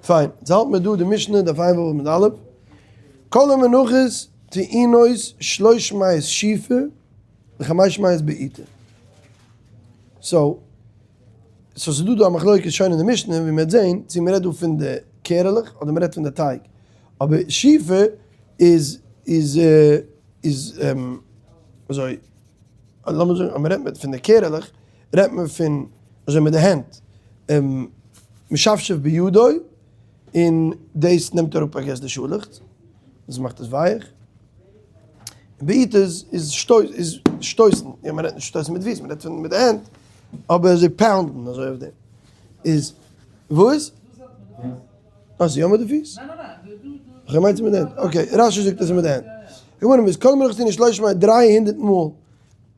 פיין, יעצט האלט מיר דא די משנה דף ע"ו עמוד א', כל המנחות טעונות שלש מאות שיפה וחמש מאות בעיטה. so, so ס'איז דא דא א מחלוקת שוין אין די משנה ווי מ'וועט זעהן צו מ'רעדט דא פון די קערעלעך אדער מ'רעדט פון די טייג, אבער שיפה איז איז איז אזוי, לאמיר זאגן אז מ'רעדט פון די קערעלעך רעדט מען פון אזוי מיט די הענט, משפשף בידו, און דאס נעמט אראפ I guess די שאלעכץ, דאס מאכט עס ווייך, בעיטה איז איז שטויסן, יא מען רעדט נישט שטויסן מיט פיס, מען רעדט פון מיט די הענט, אבער אזוי pound ן אזוי אויף דעם, איז וואס? אה ס'איז יא מיט די פיס? איך האב געמיינט ס'איז מיט די הענט, okay רש"י זאגט אז ס'איז מיט די הענט, גמרא מ'איז כל מלאכתנו שלוש מאות 300 מאל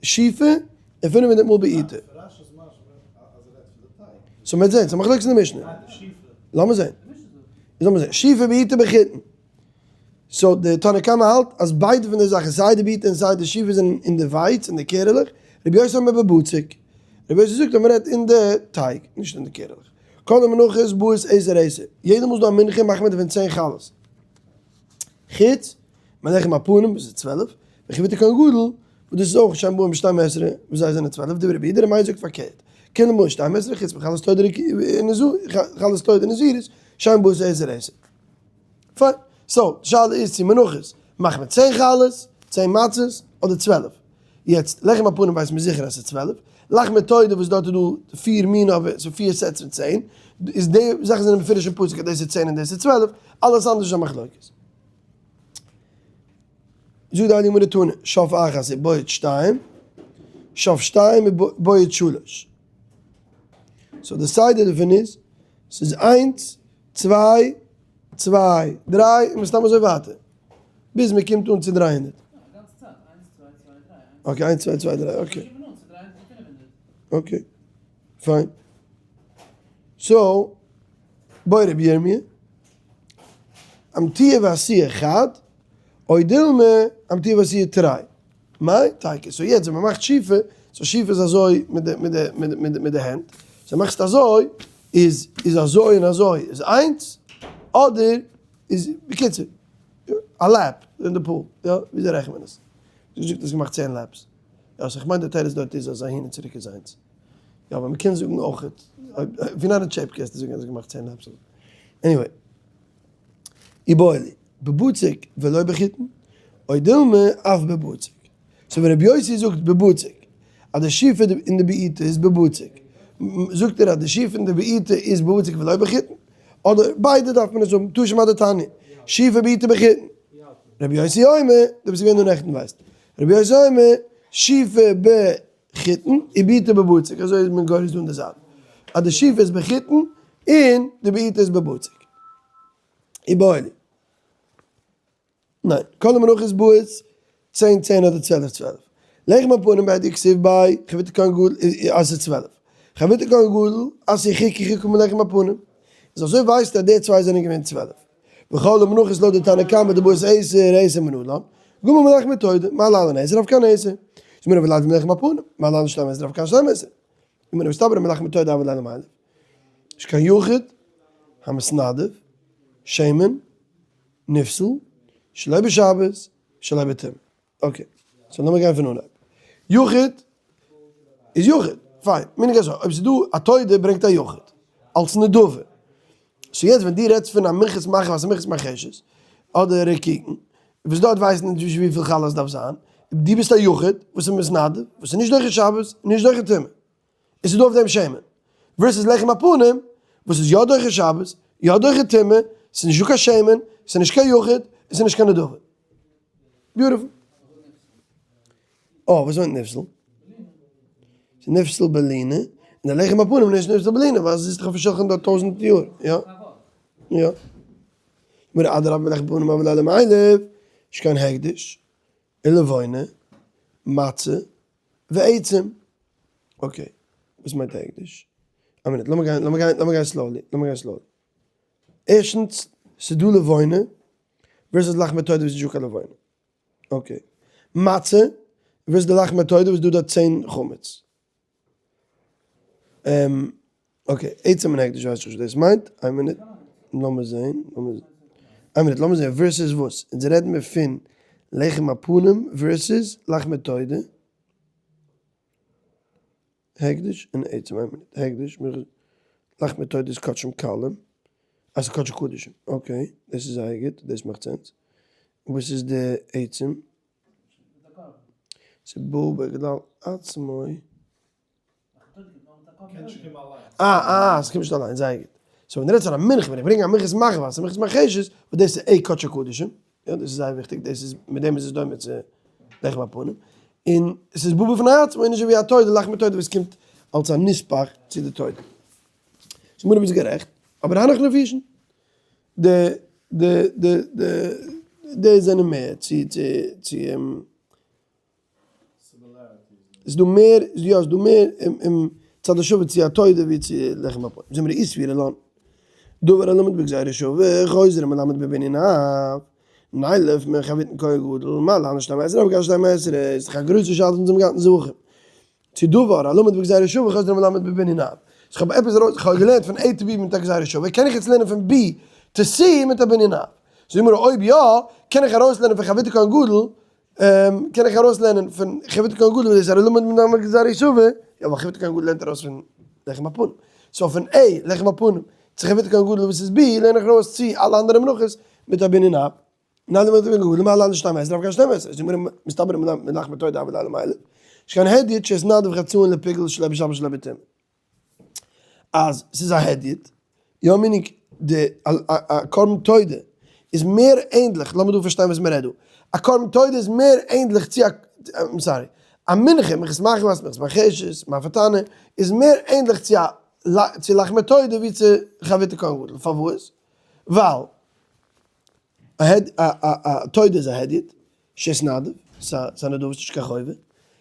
שיפה און 500 מאל בעיטה. so מ'וועט זען, ס'איז א מחלוקת אין די משנה. לאמיר זען. לאמיר זען. שיפה בעיטה בחיטין. so די תנא קמא האלט אז ביידע פון די זאכן, סיי די בעיטה און סיי די שיפה זענען אין די ווייץ, אין די קערעלעך. רבי יוסי אומר בבצק. רבי יוסי זאגט אז מ'רעדט אין די טייג, נישט אין די קערעלעך. כל המנחות באות עשר עשר. יעדע מאל ס'איז דא א מנחה מאכט מען דערפון 10 חלות. חוץ מלחם הפנים וואס איז 12, וחיווט כהן גדול וואס דאס איז אויך שאין באין בשתים עשרה וואס זיי זענען 12, דברי רבי יהודה, רבי מאיר זאגט פארקערט, כולן באין שתים עשרה חוץ מחלות תודה חלות תודה ונזירות שאין באות עשר עשר. פיין. so, די שאלה איז צו מנחות מאכט מען 10 חלות, 10 מצות, אדער 12. יעצט, לחם הפנים ווייסט מען זיכער אז ס'איז 12. לחמי תודה וואס דארט איז דא פיר מיני אבער ס'איז פיר sets פון 10, איז די זאכן זענען מפורש אין פסוק אז דאס איז 10 און דאס איז 12, אלעס אנדערש איז א מחלוקת. זאגט די הייליגע גמרא תנא, שף אחת ובועט שתיים, שף שתיים ובועט שלש. so די סדר דערפון איז, ס'איז איינס, צוויי, צוויי, דריי, און מסתם אזוי ווייטער, ביז מען קומט אן צו 300. okay, איינס, צוויי, צוויי, דריי, okay. okay, פיין. so, בעי רבי ירמיה, אמתיע ועשיה חד, או דילמא, אמתיע ועשיה תרי. מאי תיקו. so יעצט ווען מ'מאכט שיפה, so שיפה איז אזוי מיט די מיט די מיט די מיט די הענט, so מאכסט אזוי, איז איז אזוי און אזוי איז איינס, אדער איז בקיצור, א lap אין די pool, יא, וויאזוי רעכנט מען עס? זי זאגט האסט געמאכט 10 laps. יא, so כ'מיין די תירוץ דארט איז אז אהין און צוריק איז איינס. יא, אבער מ'קען זאגן אויכעט, אויב you're not in shape קענסטו זאגן אז האסט געמאכט 10 laps. anyway. איבעיא להו, בבצק ולא בחיטין, או דילמא אף בבצק. so ווען רבי יוסי זאגט בבצק אז די שיפה אין די בעיטה איז בבצק, זאגט ער אז די שיפה אין די בעיטה איז בבצק ולא בחיטין, אדער ביידע דארף מען עס האבן, תא שמע דתניא, שיפה בעיטה בחיטין. רבי יוסי אומר, דו ביסט געווען דא נעכטן ווייסט. רבי יוסי אומר, שיפה בחיטין ובעיטה בבצק, אזוי איז מען גורס דא אין די זייט, אז די שיפה איז בחיטין און די בעיטה איז בבצק. איבעיא להו. ניין, כל המנחות באות 10 10 אדער 12 12. לחם הפנים בהדיא כתיב ביה, חביתי כהן גדול אז ס'איז 12. חביתי כהן גדול אז ס'איז חוקי חוקה מלחם הפנים. איז אזוי ווייסטו אז די צוויי זענען געווען 12. וכל המנחות לויט די תנא קמא דבאות עשר עשר מנלן. גמר מלחמי תודה, מה להלן עשר אף כאן עשר. זאגט מיר ולד מלחם הפנים, מה להלן שתים עשרה אף כאן שתים עשרה. זאגט מיר מסתברא מלחמי תודה אבל לילה מעלה. נישט קיין יחיד, המתנדב, שמן, נפסל, שלא בשבת, שלא בטומאה. okay, so לאמיר גיין פון אנהייב. יחיד איז יחיד, פיין. מנהג אזוי, אויב ס'איז דא א תודה ברענגט א יחיד, אלס נדבה. so יעצט ווען דו רעדסט פון א מנחת מחבת א מנחת מרחשת, אדער רקיקן, וואס דארט ווייסט מען נישט וויפיל חלה עס דארף זיין, דו ביסט א יחיד וואס איז מתנדב, וואס איז נישט דוחה שבת, נישט דוחה טומאה. עס איז דא אויף דעם שמן. versus לחם הפנים, וואס איז יא דוחה שבת, יא דוחה טומאה, עס איז נישט דא קיין שמן, עס איז נישט קיין יחיד, עס איז נישט קיין נדבה. beautiful. אה, וואס מיינט נפסל? ס'איז נפסל בלינה, און די לחם הפנים איז נישט נפסל בלינה, ווייל עס איז דאך אויפן שולחן דארט טויזנט יאר, יא? יא. מיר אדרבה לחם הפנים אבל לילה מעליו, נישט קיין הקדש, ולבונה, מצה, ועצם. okay, וואס מיינט הקדש? א מינוט, לאמיר גיין, לאמיר גיין, לאמיר גיין slowly, לאמיר גיין slowly. ערשטנס, ס'איז דא לבונה, versus לחמי תודה וואס איז נישטא קיין לבונה. okay. מצה, versus די לחמי תודה וואס איז דא דארט 10 חמץ. okay, עצם און הקדש ווייס איך נישט וואס דאס מיינט, איין מינוט. לאמיר זעהן, איין מינוט, לאמיר זעהן, versus וואס? אונז רעדן מיר פון לחם הפנים versus לחמי תודה. הקדש און עצם, איין מינוט, הקדש, לחמי תודה איז קדשים קלים, אה ס'איז קדשי קדשים, okay, דאס איז זייער גוט, דאס מאכט sense. וואס איז די עצם? ס'איז בא בגלל עצמו. אה אה, ס'קומט נישט אליין, זייער גוט. so ווען דו רעדסט פון א מנחה, ווען איך ברענג א מנחת מחבת, א מנחת מרחשת, וואס דאס איז א קדשי קדשים, יא דאס איז זייער וויכטיג, דאס איז, מיט דעם איז עס דומה צו לחם הפנים, און עס איז בא בפני עצמו, און נישט ווי א תודה, לחמי תודה וואס קומט אלס א נספח צו די תודה. so מיר ביסט גערעכט, אבער הנך נפישין, די די די די די זענען מער צו צו צו. איז דא מער, יא איז דא מער אין צד השווה צו א תודה ווי צו לחם הפנים. זאגט מיר אי סבירא לן. דבר הלמד בגזירה שווה, חוזר ומלמד בבנין אב. נילף מחביתן כהן גדול, מה להלן שתים עשרה אף גב שתים עשרה, איז דאך א גרויסע שאלה פון צום גאנצן זבחים. צו דבר הלמד בגזירה שווה, חוזר ומלמד בבנין אב. אז כ'האב עפעס ארויס, כ'האב געלערנט פון A to B מיט א גזירה שווה, קען איך יעצט לערנען פון B to C מיט א בנין אב. זאגט מיר אויב יא, קען איך ארויסלערנען פון חביתן כהן גדול, קען איך ארויסלערנען פון חביתן כהן גדול וואס איז א למד מיט א גזירה שווה, יא ווייל חביתן כהן גדול לערנט ארויס פון לחם הפנים, so פון A לחם הפנים צו חביתן כהן גדול וואס איז B לערן איך ארויס צו אלע אנדערע מלאכות מיט א בנין אב. נאר די מלאכת גדול מה להלן שתים עשרה אף שתים עשרה, זאגט מיר מסתבר מלאכת תודה אבל לילה מיילא, שכן הדיוט שהתנדב חצאין לפיגול שלא בשבת שלא בטומאה. אז ס'איז א הדיוט, יא meaning די א קרבן תודה איז מער ענדליך, לאמיר דא פארשטיין וואס מ'רעדט דא, א קרבן תודה איז מער ענדליך צו א, I'm sorry, א מנחה, מנחת מחבת, מנחת מרחשת, מאפה תנור, איז מער ענדליך צו א צו לחמי תודה ווי צו חביתא כהן גדול, פארוואס? ווייל א תודה איז א הדיוט, שהתנדב, ס'איז א נדבה ס'נישט קיין חובה,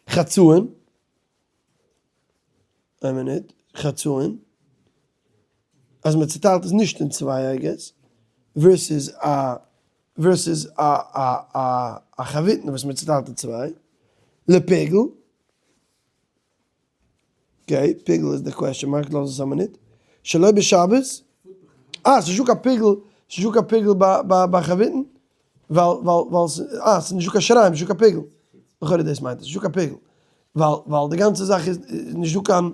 חצאין, איין מינוט, חצאין, אז מען צוטיילט עס נישט אין צוויי I guess, versus א versus א א א א חביתן וואס מען צוטיילט אין צוויי, לפיגול, okay, פיגול איז די question mark, לאז עס א מינוט, שלא בשבת, אה ס'נישט דא קיין פיגול, ס'נישט דא קיין פיגול ביי ביי חביתן, ווייל ווייל ווייל אה ס'איז נישטא קיין שיריים נישטא קיין פיגול, לכאורה דאס מיינט עס, נישטא קיין פיגול, ווייל ווייל די גאנצע זאך איז נישטא קיין,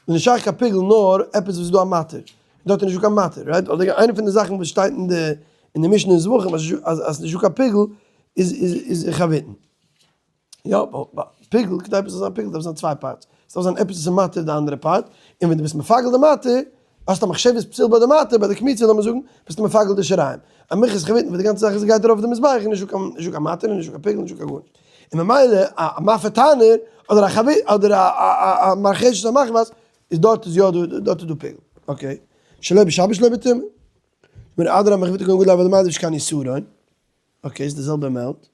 נישט שייך קיין פיגול נאר עפעס וואס איז דא א מתיר, דארט איז נישטא קיין מתיר, right? אדער איינע פון די זאכן וואס שטייט אין די אין די משנה אין זבחים אז אז ס'נישטא קיין פיגול איז איז איז אין חביתן. יא, פיגול, כדי עפעס זאל זיין פיגול דארף זיין צוויי parts, ס'דארף זיין עפעס וואס איז מתיר די אנדערע part, און ווען דו ביסט מפגל די מתיר, האסט א מחשבת פסול ביי די מתיר, ביי די קמיצה לאמיר זאגן, ביסטו מפגל די שיריים. א מנחת חביתן וואס די גאנצע זאך איז גייט ארויף די מזבח איז נישטא קיין נישטא קיין מתיר און נישטא קיין פיגול נישטא קיין גארנישט. און ממילא א מאפה תנור אדער א חבית אדער א א א מרחשת א מחבת איז דארט איז יא דא דארט איז דא פיגול. okay. שלא בשבת שלא בטומאה. מיר אדרבה מחביתו כהן גדול אבל למעלה נישט קיין יסורון. okay איז די זעלבע amount.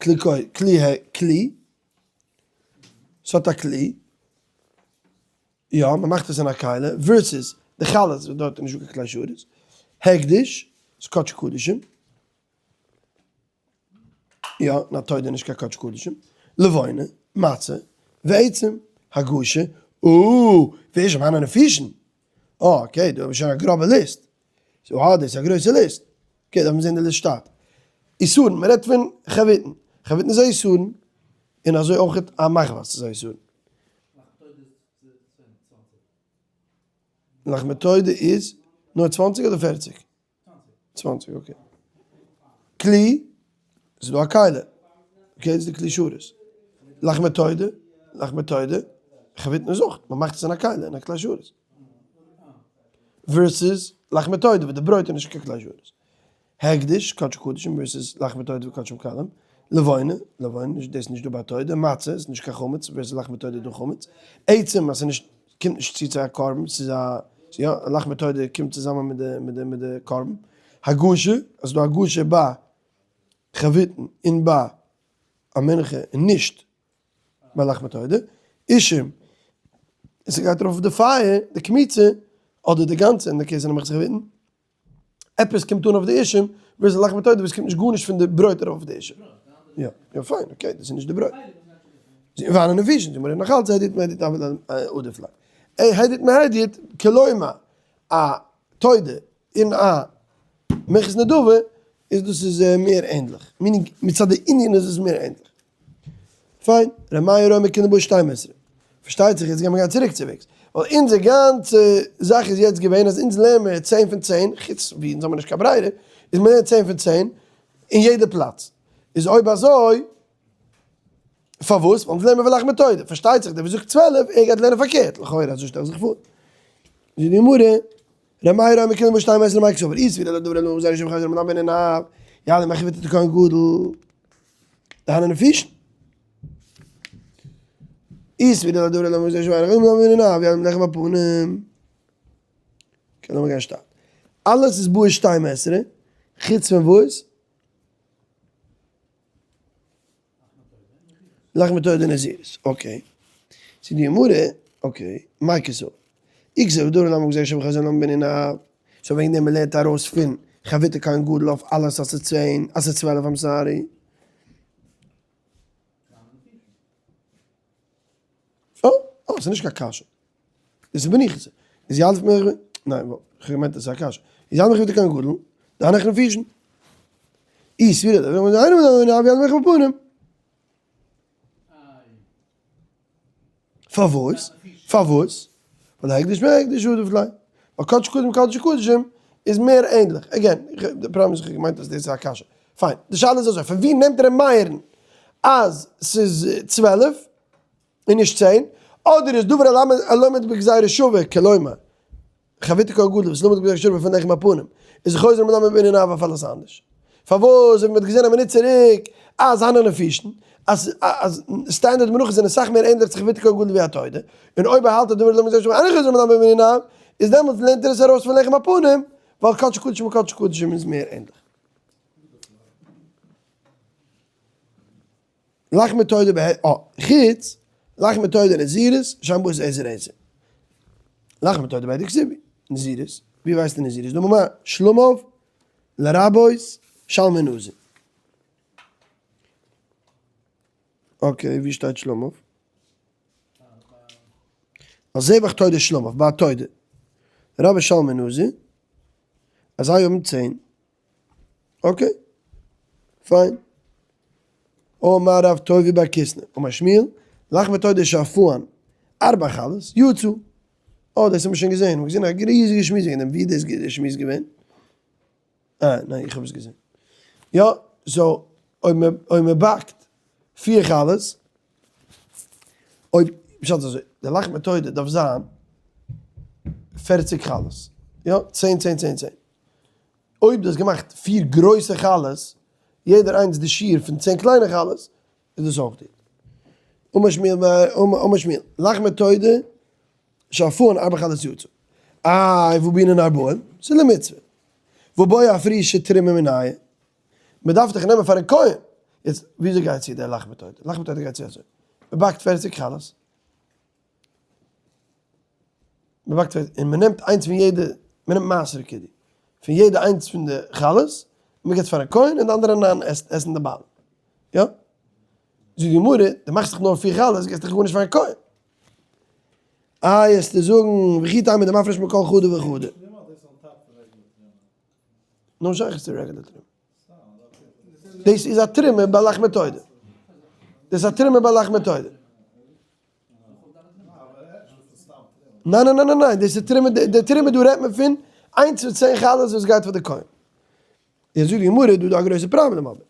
כלי כלי כלי. ס'האט א כלי. יא, מען מאכט עס אין א כלי, versus די חלות וואס דארט איז נישטא קיין כלי שרת, הקדש, איז קדשי קדשים, יא, און א תודה איז נישט קיין קדשי קדשים, לבונה, מצה, ועצם, הגשה, אאאא, ואישים הני נפישין, אה, okay, דא האב איך שוין א גראבע list, so אה, דאס איז א גרויסע list, okay, דארף מען זען די list שטייט. עישורין, מען רעדט פון חביתן, חביתן איז א עישורין, און אזוי אויך א מחבת איז א עישורין. לחמי תודה איז נאר צוואנציג אדער פערציג? צוואנציג okay. כלי, ס'איז דא א כלי, okay דאס איז די כלי שרת. לחמי תודה, לחמי תודה, חביתן איז אויך, מ'מאכט עס אין א כלי, אין א כלי שרת. versus לחמי תודה וואס די ברויט איז נישט קיין כלי שרת. הקדש, קדשי קדשים versus לחמי תודה וקדשים קלים, לבונה, לבונה, נישט דאס איז נישט דא ביי תודה, מצה איז נישט קיין חמץ versus לחמי תודה איז דא חמץ, עצם אז ס'איז נישט, קומט נישט צו צו א קרבן, ס'איז א, יא, לחמי תודה קומט צוזאמען מיט די מיט די מיט די קרבן, הגשה, אז ס'איז דא הגשה ביי חביתן און ביי א מנחה און נישט ביי לחמי תודה, אישים, און ס'גייט ארויף אויף די פייער, די קמיצה, אדער די גאנצע אין די case פון א מנחת חביתן. עפעס קומט אן אויף די אישים, ווער ס'איז לחמי תודה וואס קומט נישט גארנישט פון די ברויט ארויף אויף די אישים. יא, יא פיין, okay, דאס איז נישט די ברויט. והני נפישין, די גמרא נאך אלץ הדיוט מהדיוט עדיף ליה. עה הדיוט מהדיוט, כלומר, א תודה. אין א מנחת נדבה איז דאס איז מער ענדליך, meaning מצד די ענין איז עס מער ענדליך. פיין, ר' מאיר אומר כולן באות שתים עשרה. פארשטייט זיך יעצט גיימיר גיין צוריק צו וועגס. ווייל אונזער גאנצע זאך איז יעצט געווען אז אונז לערנען מיר 10 פון 10, חוץ ווי אונז האבן נישט קיין ברירה, איז מען לערנט 10 פון 10 אין יעדע פלאץ. איז אויב אזוי, פארוואס? ווייל אונז לערנען מיר ולחמי תודה. פארשטייט זיך דער וואס זאגט 12, ער גייט לערנען פארקערט, לכאורה אזוי שטעל זיך פאר. זאגט די גמרא, ר' מאיר אומר כולן באות 12 מאי קסבר, אי סבירא ליה לדבר אלא זיי נישט מחזר מנבא אין אב, יעלה מחווה תקון גדול. דהיינו נפישן. אי סבירא לדבר אלא זיי נישט מחזר מנבא אין אב, יעלה לחם הפנים. קען לאמיר גיין שטאט. אלעס איז באות 12, חוץ פון וואס? לחמי תודה נזירות, okay. ס'איז די גמרא, okay, מאי קסבר. אי סבירא לדבר אלא גזירה שווה חזר מנבא אין אב. so וועגן דעם מ'לערנט ארויס פון חביתא כהן גדול אויף אלעס אז ס'איז 10, אז ס'איז 12, I'm sorry. אה, אה, ס'איז נישט קיין קשיא. דאס איז בניחותא. איז יאלף מיר, ניין, איך האב געמיינט אז ס'איז א קשיא. איז יאלף מיר כהן גדול, דהנך נפישן. אי סבירא דער ווען איינער מיט אבי אבי מיך פנים. פארוואס? פארוואס? ווייל הקדש מער הקדש הוא דפלאי. ווייל קדש קדשים קדש קדשים איז מער ענדליך. again, די פראבלעם איז איך האב געמיינט אז דאס איז א קשיא. פיין, די שאלה איז אזוי, פון ווי נעמט ר' מאיר'ן אז ס'איז 12 און נישט 10? אדער איז דבר הלומד בגזירה שווה, כלומר, חביתא כהן גדול וואס לומד בגזירה שווה פון לחם הפנים, איז חוזר מלמד בענין אהבה אויף אלעס אנדערש. פארוואס ווען מ'האט געזען א מינוט צוריק אז הנ נפישן, אז אז standard מנחות זענען אסאך מער ענדליך צו חביתא כהן גדול ווי א תודה, און אויב ער האלט אז דבר הלומד בגזירה שווה אינו חוזר מלמד בענין אהבה, איז דעמאלטס לערנט ער עס ארויס פון לחם הפנים, ווייל קדש קדשים וקדש קדשים איז מער ענדליך. לחמי תודה בה א, חוץ לחמי תודה נזירות, שם באות עשר עשר. לחמי תודה בהדק כתיב, נזירות, ווי ווייסטו נזירות? דאמר מר, שלמיו לרבות שלמי נזיר. okay, ווי שטייט שלמיו? על זבח תודה שלמיו, ביי תודה. לרבות שלמי נזיר, אז זיי האבן 10. okay, פיין. אמר רב טובי' בר קיסנא, אמר שמואל, לחמי תודה שאפאן, ארבע חלות, יצא. אה, דאס האבן מיר שוין געזען, מיר האבן געזען א ריזיגע שמועס וועגן דעם, ווי איז דאס דער שמועס געווען? אה, ניין, איך האב עס געזען. יא, so, אויב מען, אויב מען באקט פיר חלות, אויב, פשט איז אזוי, די לחמי תודה דארף זיין 40 חלות, יא, 10, 10, 10, 10. אויב דו האסט געמאכט פיר גרויסע חלות, יעדער איינס די שיעור פון 10 קליינע חלות, איז דאס אויך גוט. אמר שמואל, אמר שמואל, לחמי תודה, שאפאן ארבע חלות יצא. איי, והא בעינן ארבעים? ס'איז למצוה. והא בעי אפרושי תרומה מינייהו. מ'דארף דאך נעמען פארן כהן. יעצט, וויאזוי גייט צו דער לחמי תודה? לחמי תודה גייט צו אזוי. מ'באקט 40 חלות. מ'באקט 40, און מ'נעמט איינס פון יעדע, מ'נעמט מעשר כדי, פון יעדע איינס פון די חלות, מ'גיבט פארן כהן און די אנדערע ניין עסן די בעלים. יא? זאגט די גמרא, דו מאכסט דאך נאר פיר חלות, גיבסט דאך גארנישט פארן כהן. איי וועסטו זאגן, וכי תימא דמפריש מכל חדא וחדא. נו שייך צו regular תרומה. דאס איז א תרומה ביי לחמי תודה. דאס איז א תרומה ביי לחמי תודה. ניין ניין ניין ניין, דאס איז תרומה, די תרומה דא רעדט מען פון איינס פון 10 חלות וואס גייט פאר די כהן. יעצט זאגט די גמרא, דא איז דא א גרויסע פראבלעם אבער.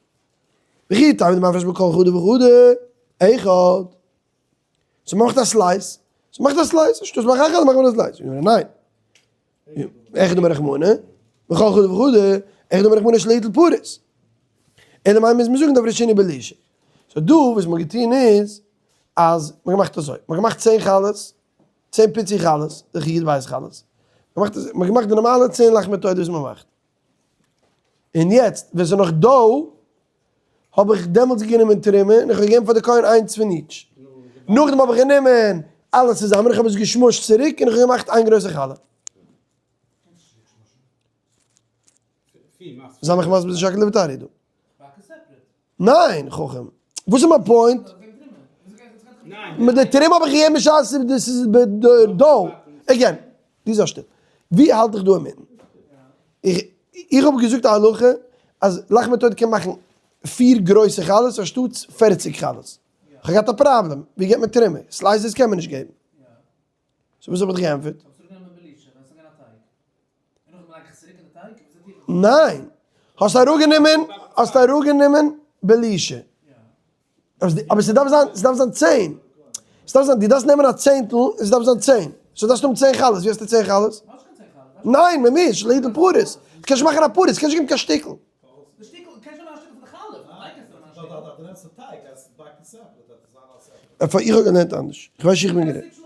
וכי תימא דמפריש מכל חדא וחדא, אחד. ס'מאכט א slice, ס'מאכט א slice, אנשטאט מאכן א חלה מאכט מען א slice. ניין. אחד אמר רחמנא, מכל חדא וחדא, אחד אמר רחמנא שלא יטול פרס. אלא מאי מוז מען זאגן דאפרשינהו בלישה. so דא וואס מ'האט געטון איז, אז מ'האט געמאכט אזוי, מ'האט געמאכט 10 חלות, 10 פיצי חלות, די י"ב חלות, מ'האט געמאכט די נארמאלע 10 לחמי תודה וואס מ'מאכט. און יעצט ווען ס'איז נאך דא, האב איך דעמאלטס גענומען תרומה און איך האב געגעבן פאר די כהן איינס פון each. נאכדעם האב איך גענומען אלעס צוזאמען, איך האב עס געשמושט צוריק און איך האב געמאכט איין גרויסע חלה. זיי מיך מסביר די שקלא וטריא דא. ניין, חכם. וואס איז מיין point? מיט די תרומה האב איך געגעבן בשעת דאס איז דא. again, דו זאגסט שטיל. ווי האלט איך דא אינמיטן? איך איך האב געזאגט א הלכה אז לחמי תודה קען מאכן פיר גרויסע חלות אנשטאטס 40 חלות. כ'האב געהאט א פראבלעם, ווי געבט מען תרומה? slices קען מען נישט געבן. so וואס האב איך געענטפערט? ניין! האסט אראפגענומען, האסט אראפגענומען בלישה. אבער ס'דארף זיין, ס'דארף זיין 10. ס'דארף זיין, דו דארפסט נעמען א צענטל און ס'דארף זיין 10. so דארפסטו האבן 10 חלות, ווי האסטו 10 חלות? ניין, מ'מוז, ליתן פרוס. דו קענסט נישט מאכן א פרוס, קענסט נישט געבן קיין שטיקל. איך האב געלערנט אנדערש, איך ווייס איך בין גערעכט.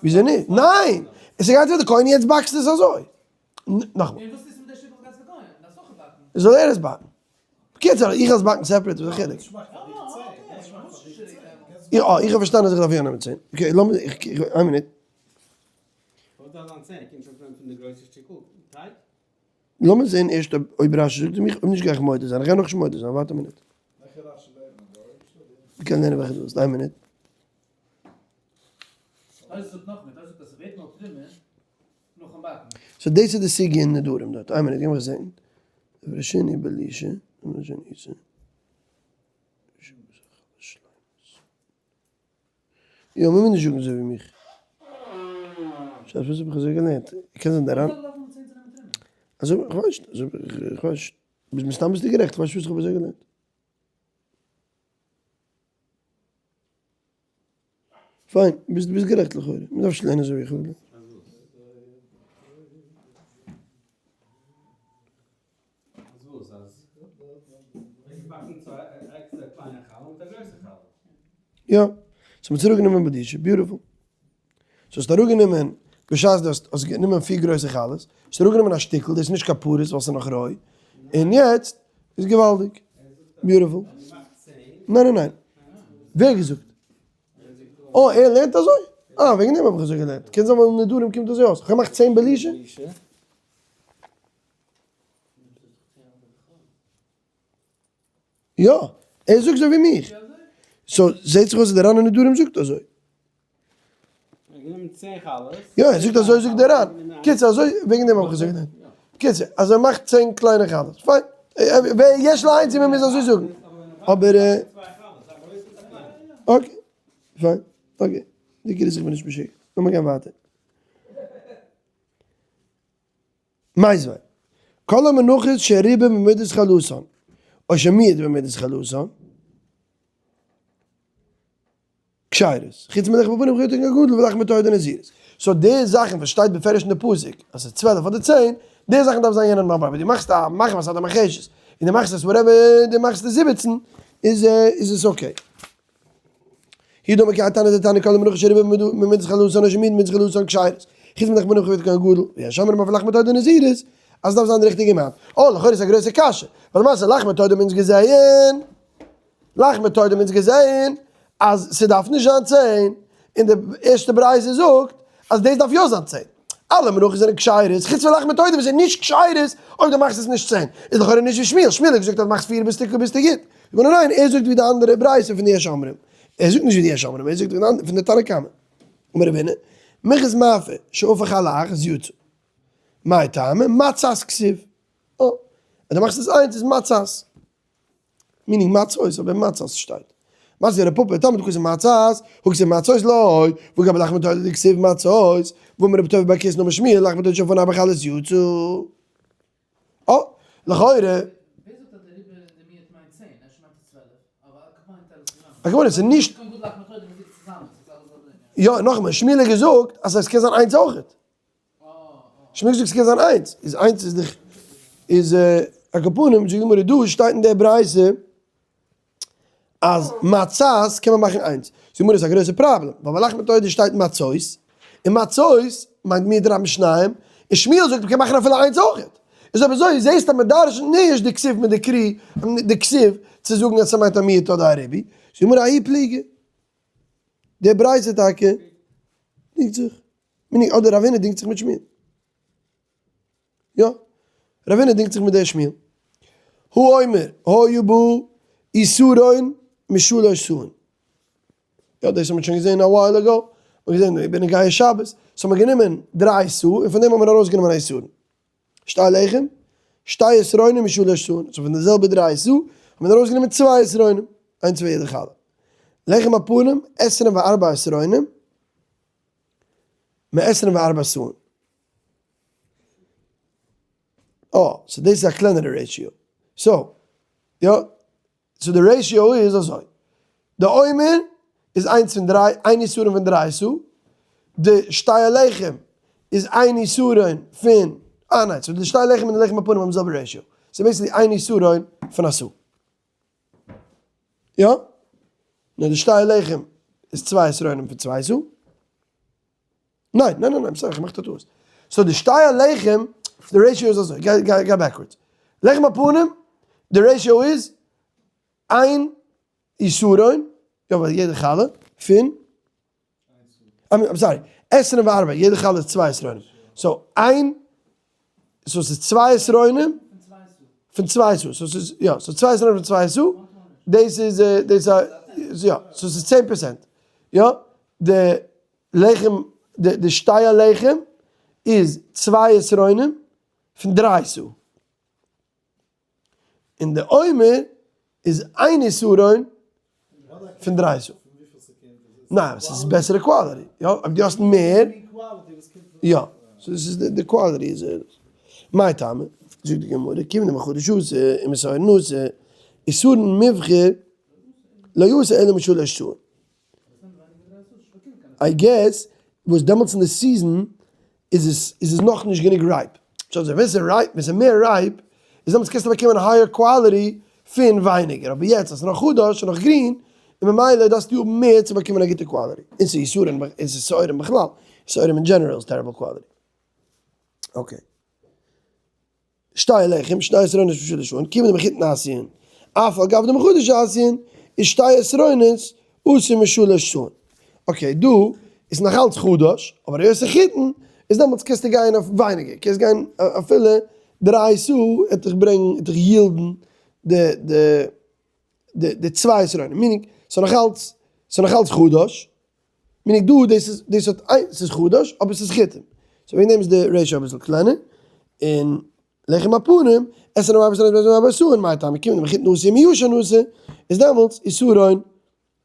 וויאזוי נישט? ניין! עס איז גייט ווי די כהן יעצט באקסט עס אזוי. נאכאמאל. זאל ער עס באקן. בקיצור, איך עס באקן separate, וואס איז די חילוק? איך האב פארשטאנען אז איך דארף יא נעמען 10. okay, לאמיר, איין מינוט. לאמיר זעהן ערשט אויב רשי זאגט מיך, אויב נישט גיי איך מודה זיין, איך גיי נאכנישט מודה זיין, ווארט א מינוט. מ'קען לערנען וועלכע דו ווילסט, איין מינוט. so דאס איז די סוגיא אין נדרים דארט, איין מינוט, גיי מיך זעהן. וראשיני בלישה, יא, מ'מוז נישט זאגן אזוי ווי מיך. ש'ס וואס האב איך אזוי געלערנט? קען זיין דער רמב אזוי איך ווייס נישט, אזוי איך ווייס נישט. ביסט מסתם ביסטו גערעכט, איך ווייס נישט וואס איך האב אזוי געלערנט. פיין, ביסט ביסט גערעכט לכאורה. מ'דארף נישט לערנען אזוי ווי איך האב געלערנט. יא, so מ'האט צוריקגענומען בלישה, beautiful. so האסט אראפגענומען, בשעת דו האסט גענומען פיר גרויסע חלות, האסט אראפגענומען א שטיקל, דאס איז נישט קיין פרוס ווייל ס'איז נאך רוי, און יעצט איז געוואלדיג, beautiful. ניין ניין ניין, ווער האט געזאגט? אה, ער לערנט אזוי? אה, וועגן דעם האב איך אזוי געלערנט, קען זיין ווייל נדרים קומט אזוי אויס, כ'האב געמאכט 10 בלישה. יא, ער זאגט אזוי ווי מיך. so זעהט זיך אויס אז דער ר"ן אין נדרים זאגט אזוי. יא, ער זאגט אזוי זאגט דער ר"ן. קיצור אזוי, וועגן דעם האב איך אזוי געלערנט. קיצור, אז ער מאכט 10 קליינע חלות. פיין. יש לעיין צו מען מוז אזוי זאגן. אבער okay. פיין. okay. די עיקר איז איך בין נישט משוגע. לאמיר גיין ווייטער. מיתיבי, כל המנחות שריבה במידת חלותן, או שמיעט במידת חלותן, כשרות, חוץ מלחם הפנים חוץ הגדול ולחמי תודה נזירות. so די זאכן וואס שטייט בפירוש אין די פסוק, אז ס'איז 12 אדער 10, די זאכן דארף זיין יענער נאמבער, אבער דו מאכסט א מחבת אדער מרחשת, און דו מאכסט עס whatever, דו מאכסט עס 17, איז איז עס okay. הידא מכי תנא דתניא כל המנחות שריבה במידת חלותן או שמיעט במידת חלותן כשרות, חוץ מלחם הפנים חוץ הגדול, ויש אומרים אויף לחמי תודה נזירות, אז דארף זיין די ריכטיגע amount. אה, לכאורה איז א גרויסע קשיא, ווייל למעשה לחמי תודה האבן אונז געזעהן, לחמי תודה האבן אונז געזעהן אז ס'דארף נישט זיין 10, און די ערשטע ברייתא זאגט אז דאס דארף יא זיין 10. אלע מנחות זענען כשרות, חוץ פון לחמי תודה וואס איז נישט כשרות אויב דו מאכסט עס נישט 10. איז לכאורה נישט ווי שמואל, שמואל האט געזאגט אז מאכסט פיר ביסטו ביסטו גוט. זאגט מען ניין, ער זאגט ווי די אנדערע ברייתא פון די יש אומרים. ער זאגט נישט ווי די יש אומרים, ער זאגט פון די תנא קמא. אמר רב הונא, מנחת מאפה שאפה חלה אחת יצא. מאי טעמא? מצת כתיב. אה, אז דו מאכסט עס איינס איז מצת. meaning מצות, אבער מצות שטייט. מתקיף רב פפא, טעמא דכתיב מצת, הא כתיב מצות לא, והא גבי לחמי תודה דכתיב מצות, ואמר רבי טוביה בר קיסנא אמר שמואל לחמי תודה שאפה ארבע חלות יצא. אה, לכאורה. הכוונה ס'איז נישט. יא, נאכאמאל, שמואל האט געזאגט אז עס קען זיין איינס אויכעט. שמואל זאגט ס'קען זיין איינס, איז איינס איז דאך איז על כל פנים, זאגט די גמרא דא שטייט אין דער ברייתא אז מצות קען מען מאכן איינס, זאגט די גמרא איז א גרויסע פראבלעם, ווייל ביי לחמי תודה שטייט מצות, און מצות מיינט מיעוט רבים שניים, און שמואל זאגט מ'קען מאכן אפילו איינס אויכעט, איז אויב אזוי זעסטו אז מ'דרש'נט נישט די כתיב מיט די קרי, די כתיב צו זאגן אז ס'מיינט א מיעוט אדער א ריבוי, זאגט די גמרא ההיא פליגי, די ברייתא טאקע דינגט זיך. מיני אדער רב הונא דינגט זיך מיט שמואל. יא, רב הונא דינגט זיך מיט דער שמואל. הוא אומר, היה בא עשרון משלש סאין. יא, דאס האט מען שוין געזען א while ago. מ'האט געזען בנוגע שבת. so האט מען גענומען דריי סאה און פון דעם האט מען ארויסגענומען א עשרון. שתי לחם. שתי עשרונים משלש סאין, so פון די זעלבע דריי סאה האט מען ארויסגענומען צוויי עשרונים, איינס פאר יעדע חלה. לחם הפנים, עשרים וארבע עשרונים, מעשרים וארבע סאין. אה, so דאס איז א קלענערע ratio. So, יא, so די ratio איז אזוי, די עומר איז איינס פון דריי, איין עשרון פון דריי סאה, די שתי הלחם איז איין עשרון פון, אה ניין, so די שתי הלחם און די לחם הפנים האבן די זעלבע ratio, ס'איז basically איין עשרון פון א סאה. יא? נאר די שתי הלחם איז צוויי עשרונים פון צוויי סאה. ניין, ניין, ניין, ניין, sorry, איך מאך א טעות. So די שתי הלחם, די ratio איז אזוי, גיי, גיי, גיי backwards. לחם הפנים, די ratio איז איין עשרון, יא ווייל יעדע חלה, פון, I'm sorry, עשרים וארבע, יעדע חלה איז צוויי עשרונים. So איין, so ס'איז צוויי עשרונים פון צוויי סאה, so ס'איז, יא, so צוויי עשרונים פון צוויי סאה, דאס איז, דאס איז, יא, so ס'איז 10%, יא, די לחם, די שתי הלחם איז צוויי עשרונים פון דריי סאה. און די עומר איז איין עשרון פון דריי סאה. ניין, ס'איז בעסערע quality, יא, אויב דו האסט מער, יא, so דאס איז די quality איז עס. מאי טעמא, זאגט די גמרא, כיון דמחדש אתא ומשעורין אתא, עשרון מובחר לא אתי אלא משלש סאין. I guess וואס דעמאלטס אין די season איז עס איז עס נאכנישט גענוג ripe. so ווען ס'איז ripe, ווען ס'איז מער ripe, איז דעמאלטס קענסטו באקומען higher quality פון ווייניגער, אבער יעצט אז ס'איז נאך חדש, ס'איז נאך גרין, און ממילא דארפסטו האבן מער צו באקומען א גוטע quality. און ס'איז יסורים, און ס'איז שעורים בכלל, שעורים אין general איז terrible quality. Okay. שתי לחם, שני עשרונות משלש סאין, כיון דמחיטין אתיין, אף על גב דמחדש אתיין, איז שתי עשרונות אתו משלש סאין. Okay, דא איז נאך אלץ חדש, אבער היות ס'איז חיטין, איז דעמאלטס קענסטו גיין אויף ווייניגער, קענסט גיין אפילו דריי סאה וועט דיך ברענגען, וועט דיך yield ן די די די די צוויי עשרונים, meaning ס'איז נאך אלץ, ס'איז נאך אלץ חדש, meaning דא דאס איז דאס האט איין ס'איז חדש אבער ס'איז חיטים, so וועגן דעם איז די ratio אביסל קלענער, און לחם הפנים, עשרים וארבע עשרונים ועשרים וארבע סאין, מאי טעמא כיון דמחיטין אתו ומישן אתו, איז דעמאלטס עשרון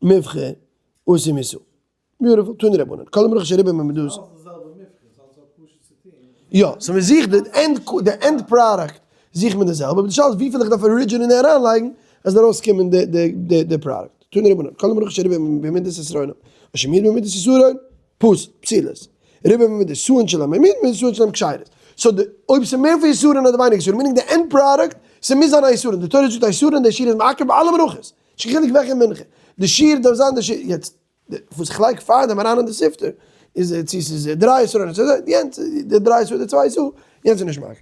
מובחר אתו מסאה. Beautiful, תנו רבנן, כל המלאכה שריבה במידת. יא, so מען זוכט די end, די end product זוכט מען די זעלבע, אבער די שאלה איז וויפיל איך דארף originally אריינלייגן אז זאל ארויסקומען די די די די product. תנו רבנן, כל המלאכה שריבה במידת עשרונים, או שמיעט במידת עשרון, פסול, פסולות. ריבה במידת סאין שלהם, ומיעט במידת סאין שלהם כשרות. So די, אויב ס'איז מער פון עשרון אדער ווייניגער עשרון, meaning די end product, ס'מוז זיין א עשרון, די תורה זאגט א עשרון, די שיעור איז מעכב ביי אלע מלאכות. נישט קיין חילוק וועלכע מנחה. די שיעור דארף זיין די שיעור, יעצט וואס איך לייג פארדעם אריין אין די sifter איז צו ס'איז דריי עשרה אדער צוויי, יענץ די דריי עשרה אדער צוויי עשרה, יענץ איז נישט מעכב.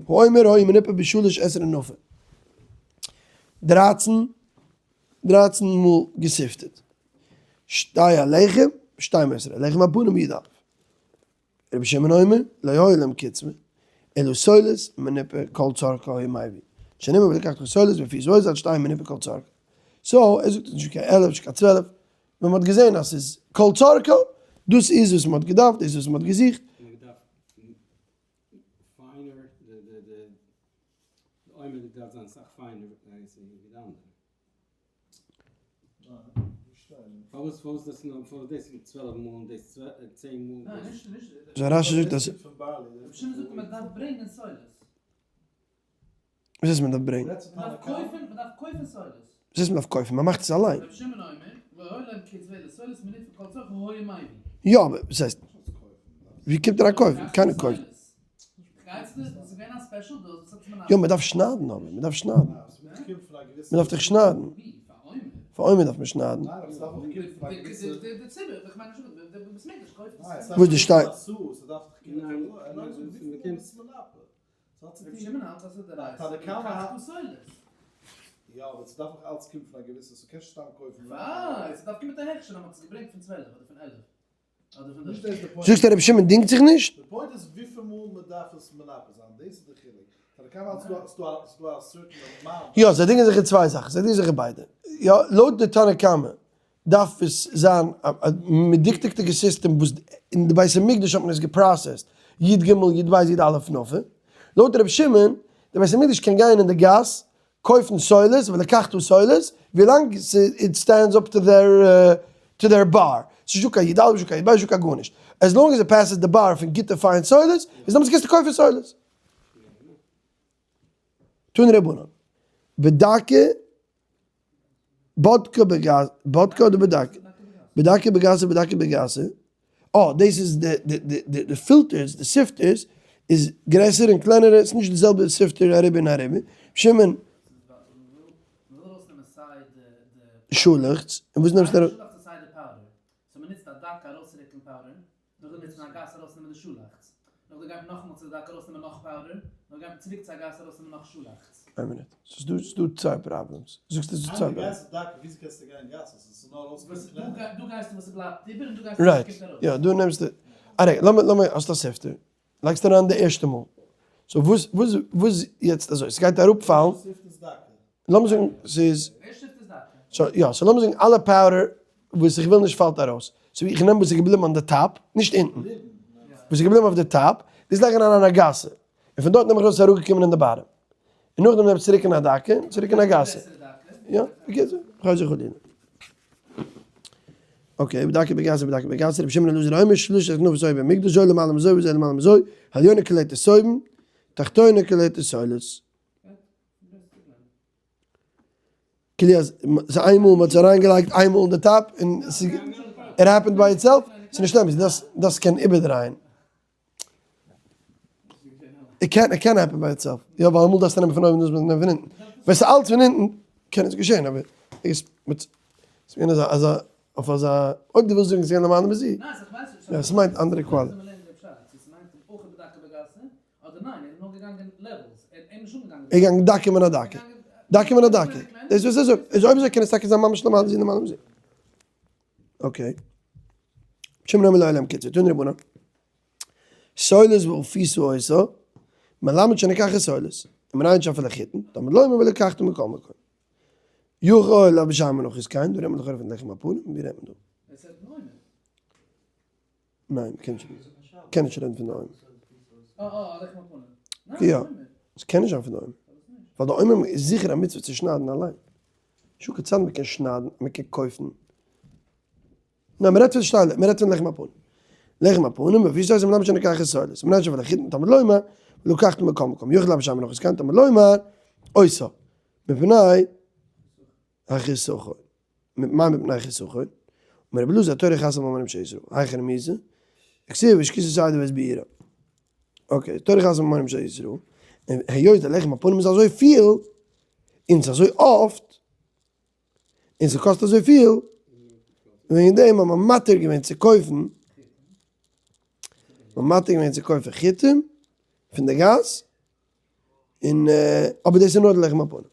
העומר היה מנופה בשלש עשרה נפה. דרייצן, דרייצן מאל געסיפטעט. שתי הלחם, שתים עשרה, לחם הפנים י א. רבי שמעון אומר, לא היה להם קצבה, אלא סולת מנופה כל צרכה היה מביא. שנאמר ולקחת סולת בפי זו עד שתיים מנופה כל צרכה. So, ער זאגט נישט קיין 11, נישט קיין 12, ווען מ'האט געזען אז ס'איז כל צרכה, דאס איז וואס מ'האט געדארפט, דאס איז וואס מ'האט געזוכט. רשי זאגט אז. וואס הייסט מען דארף ברענגען? וואס הייסט מען דארף קויפן? מען מאכט עס אליין. יא אבער וואס הייסט? ווי קומט אריין קויפן? קיינער קויפט. יא מען דארף שניידן אבער, מען דארף שניידן. מען דארף דאך שניידן. פאר עומר דארף מען שניידן. וואס די שטיי. זאגסט אז רבי שמעון דינגט זיך נישט? יא, זיי דינגען זיך אין צוויי זאכן, זיי דינגען זיך אין ביידע. יא, לויט די תנא קמא דארף עס זיין א מדוקדק'דיגע סיסטעם וואס אין די בית המקדש האט מען עס גע processed י ג י ב י א נפה. לויט רבי שמעון די בית המקדש קען גיין אין די גאס קויפן סולת ולקחת סולת, ווילאנג it stands up to their to their bar, ס'נישט דא קיין י"א, נישט דא קיין י"ב, נישט דא קיין גארנישט, as long as it passes די באר פון גוטע פיין סולת, איז דעמאלטס קענסטו קויפן סולת. תנו רבנן, בדקה בדקה בגסה, בדקה אדער בדקה? בדקה בגסה בדקה בגסה, אה דאס איז די די די די די filters די sifters איז גרעסער און קלענערע ס'איז נישט די זעלבע sifter אריבער און אריבער, שמעון. שאלעכץ, און וואס נעמסטו ארויס? נאכדעם נוצט מען א גאס ארויסנעמען די שאלאכץ. נאכדעם גייט מען נאכאמאל צו די דאק ארויסנעמען נאך powder. נאכדעם גייט מען צוריק צו א גאס ארויסנעמען נאך שאלאכץ. איין מינוט. ס'איז דא ס'איז דא צוויי problems. זאגסט עס איז צוויי problems. גאס דאק וויאזוי קענסטו גיין גאס עס איז נאר ארויסקומען קלענער. דא גייסטו וואס ס'בלייבט איבער און דא גייסטו וואס ס'קומט ארויס. right. יא דא נעמסטו. א רגע לאמיר לאמיר האסט א sifter. לייגסט אריין די ערשטע מאל. so וואס וואס וואס יעצט אזוי ס'גייט אראפפאלן. לאמיר זאגן ס'איז. so יא so לאמיר זאגן אלע powder וואס איך וויל נישט פאלט ארויס. so איך נעם וואס איז געבליבן אן די top, נישט אונטן. וואס איז געבליבן אויף די top, דאס לייג איך אריין אין א גסה. און פון דארט נעם איך ארויס וואס איז אראפגעקומען אין די bottom. און נאכדעם נעם איך צוריק אין א דקה, און צוריק אין א גסה. יא, בקיצור, חוזר חלילה. okay, בדקה בגסה בדקה בגסה, רבי שמעון אלעזר אומר, שלש כנפות היו במקדש, זו למעלה מזו וזו למעלה מזו, העליונה כלאת סויבן, תחתונה כלאת סולת. כאילו אז ס'איז איינמאל מ'האט עס אריינגעלייגט איינמאל אין די top און ס'איז it happened by itself, ס'איז נישט אמת, דאס דאס קען איבערדרייען. It can it can happen by itself. יא ווייל אמאל דארפסטו נעמען פון אויבן דאס מוז נעמען פון אונטן. ווען ס'איז אלץ פון אונטן קען עס געשען אבער איז מיט ס'איז געווען אזא אזא אויף אזא אויב דו ווילסט זאגן ס'איז געווען למעלה מזה. יא ס'מיינט אנדערע quality. אדער ניין, ער איז נאר געגאנגען levels, ער איז נישט אנגעגאנגען. ער איז געגאנגען דקה מן הדקה. דקה מן הדקה. דאס איז וואס ער זאגט. איז אויב אזוי קען עס טאקע זיין ממש למעלה מזה למעלה מזה. okay. שמעון אומר לעולם קיצור, תנו רבנן. סולת ואפיתה אותה, מלמד שניקח את סולת. ומנין שאפילו חיטין, תלמוד לומר ולקחת מכל מקום. יכול אף בשאר מנחות כן, דא רעדט מען לכאורה פון לחם הפנים, ווי רעדט מען דא? ניין, מ'קען נישט קען נישט רעדן פון די עומר. יא, עס קען נישט זיין פון די עומר. ווייל די עומר איז זיכער א מצוה צו שניידן אליין. שוק הצד מ'קען שניידן, מ'קען קויפן. ניין, מ'רעדט פון שטייל, מ'רעדט פון לחם הפנים. לחם הפנים, ווי אזוי איז מלמד שנקח את סולת? מנין שפל החיטין תלמוד לומר, ולקחת מקום מקום. יאכל אבא שם מנחות כאן תלמוד לומר, עושה. מפני החיסכון. מה מפני חיסכון? אומר רבי אלעזר התורה חסה בממון של ישראל, היכי רמיזא? הכתיב והשקית את העדה ואת בעירה. okay, תורה חסה בממון של ישראל, און היות די לחם הפנים איז אזוי פיל, און ס'איז אזוי אפט, און ס'קאסט אזוי פיל, וועגן דעם האט מען מתיר געווען צו קויפן, מען מתיר געווען צו קויפן חיטים פון די גאס, און אבער דאס איז נאר די לחם הפנים.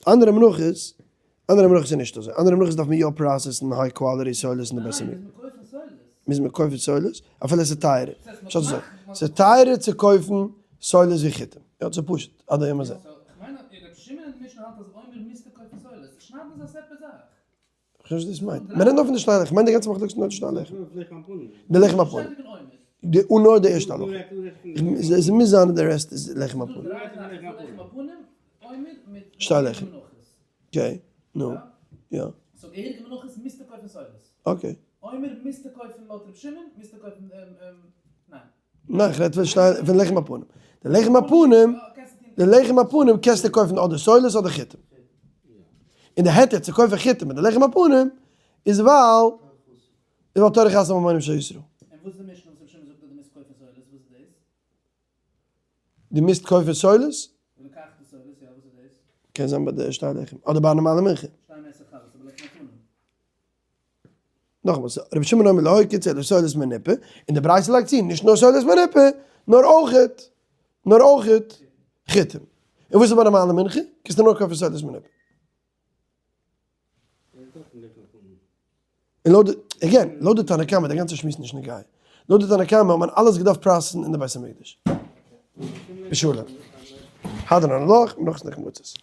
אנדערע מנחות, אנדערע מנחות איז נישט אזוי, אנדערע מנחות דארף מען יא process ן high quality סולת אין די בית המקדש. מוז מען קויפן סולת, אפילו עס איז טייערער. פשט אזוי, ס'איז טייערער צו קויפן סולת ווי חיטים. יא, ס'איז פשוט, עד היום הזה. כ'ווייס נישט וואס דאס מיינט. מען רעדט נאר פון די שתי הלחם. כ'מיין די גאנצע מחלוקת איז נאר די שתי הלחם. די לחם הפנים. די און נאר די ערשטע הלכה. עס מוז זיין אז די rest איז לחם הפנים. שתי הלחם. okay, נו. יא. okay. ניין, כ'רעד פון שתי, פון לחם הפנים. די לחם הפנים, די לחם הפנים קענסטו קויפן אדער סולת אדער חיטים. און די היתר צו קויפן חיטים מיט די לחם הפנים איז ווייל איז ווייל תורה חסה ממונים של ישראל. און וואס איז די משנה וואס רבי שמעון זאגט אז דו מוזט קויפן סולת, וואס איז דאס? דו מוזט קויפן סולת? ולקחת סולת, יא וואס איז דאס? קען זיין ביי די שתי לחם, אדער ביי א נארמאלע מנחה. שתיים עשר חלות, אבער לחם הפנים. נאכאמאל, רבי שמעון אומר לא הקיץ אלא סולת מנופה, און די ברייתא לייגט צו, נישט נאר סולת מנופה, נאר אויכעט, נאר אויכעט חיטים. און וואס איז ביי נארמאלע מנחה? קענסטו נאר קויפן סולת מנופה. און לויט די, again, לויט די תנא קמא, די גאנצע שמועס נישט נוגע. לויט די תנא קמא האט מען אלעס געדארפט process ן אין די בית המקדש. בשלום. הדרן עלך, מנחות נחמצות.